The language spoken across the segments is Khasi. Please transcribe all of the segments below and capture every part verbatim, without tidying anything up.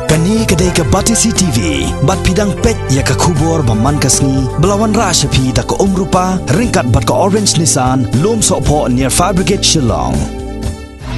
Kane ka dei ka Batesi T V, bad phi dang peit ïa ka khubor ba man ka sngi, ba la wanrah sha phi da ka Umrupa, ryngkat bad ka Orange Nissan, Lumsohphoh near Fire Brigade Shillong.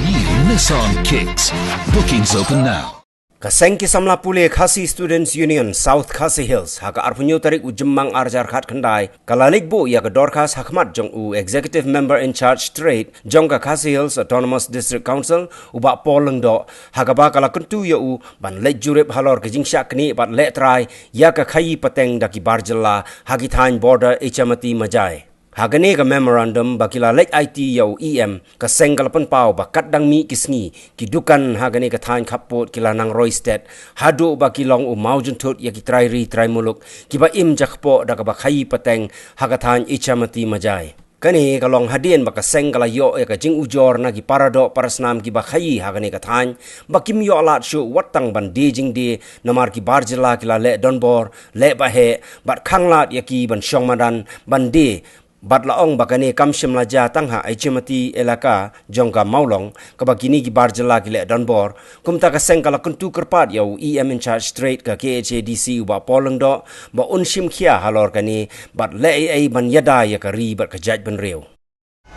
New Nissan Kicks. Bookings open now. Ka seng ki samla pule Khasi Students Union South Khasi Hills, ha ka arphew tarik u Jymmang arhajar khatkhyndai, ka la leit buh ïa ka dorkhas ha khmat jong u Executive Member in Charge Trade jong ka Khasi Hills Autonomous District Council, u Bah Paul Lyngdoh, ha kaba ka la kyntu ïa u ban leit jurip halor ka jingshah knieh bad leh trai ïa ka khaïi pateng da ki bar jylla ha ki thaiñ border Ichamati Majai. Ha kane ka memorandum ba ki la leit aiti ïa u E M, ka seng ka la pynpaw ba kat dang mih ki sngi, ki dukan ha kane ka thaiñ khappud ki la nang roi stet, haduh ba ki long u mawjynthut ïa ki trai ri trai muluk, kiba im jakpoh da kaba khaïi pateng ha ka thaiñ Ichamati Majai. Kane ka long hadien ba ka seng ka la ïoh ïa ka jingujor na ki paradoh parasnam kiba khaïi ha kane ka thaiñ, ba kim ïoh lad shuh wat tang ban die jingdie, namar ki bar jylla ki la leh donbor, leh baheh, bad khanglad ïa ki ban shong madan, ban die, bad la ong ba kane kam shym la jia tang ha Ichamati elaka jong ka Mawlong, kaba kine ki bar jylla ki leh donbor. Kumta ka seng ka la kyntu kyrpad ïa u E M in Charge Trade ka K H A D C u Bah Paul Lyngdoh, ba un shim khia halor kane, bad leh ei ei ban ïada ïa ka ri bad ka jaitbynriew.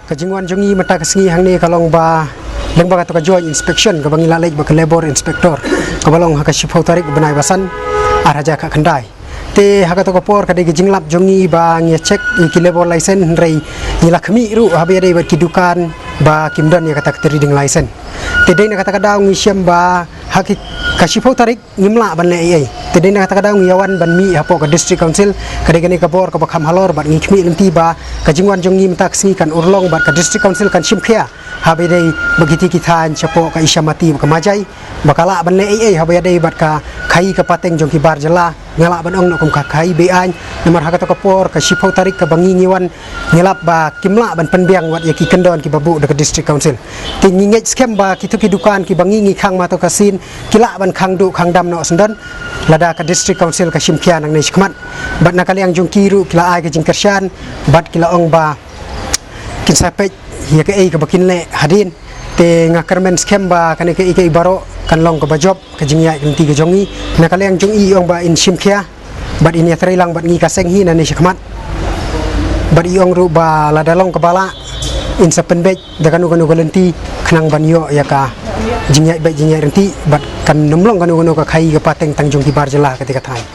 Ka jingwan jong ngi mynta ka sngi hangne ka long ba, lyngba kato ka joint inspection kaba ngi la leit bad ka labour inspector, kaba long ha ka shiphew tarik bnai ba san, arhajar khatkhyndai. Te ha kato ka por ka dei ka jinglap jong ngi ba ngi check ïa ki labour license, hynrei ngi la khmih ruh haba ïadei bad ki dukan ba kim don ïa kata ka trading license. Te dei na kata ka daw ngi shem ba ha ki, ka shiphew tarik ngim lah ban leh ei ei. Te dei na kata ka daw ngi ïawan ban mih hapoh ka District Council, ka dei kane ka bor kaba kham halor, bad ngi khmih lynti ba ka jingwan jong ngi mynta ka sngi kan urlong bad ka District Council kan shim khia, haba ïadei bad kiti ki thaiñ shapoh ka Ichamati bad ka Majai, ba ka lah ban leh ei ei haba ïadei bad ka khaïi ka pateng jong ki bar jylla. Nga lah ban ong noh kum ka khaïi be-aiñ, namar ha kato ka por ka shiphew tarik kaba ngi ngi wan, ngi lap ba kim lah ban pynbiang wat ïa ki kyndon kiba buh da ka District Council. Te ngi ngeit skhem ba kito ki dukan kiba ngi ngi khang ma to ka sien, ki lah ban khang duh khang dam noh syndon, lada ka District Council ka shim khia nangne shakhmat. Bad na ka liang jong ki ruh ki la ai ka jingkyrshan, bad ki la ong ba kin sa peit ïa kaei kaba kin leh hadien. Te nga kyrmen skhem ba kane kaei kaei baroh kan long kaba jop ka jingïaid lynti ka jong ngi. Na ka liang jong i ong ba in shim khia, bad in ïatreilang bad ngi ka seng hi nangne shakhmat. Bad i ong ruh ba lada long kaba lah, in sa pynbeit da kano kano ka lynti, khnang ban ïoh ïa ka jingïaid beit jingïaid ryntih, bad kan ym long kano kano ka khaïi ka pateng tang jong ki bar jylla ha kata ka thaiñ.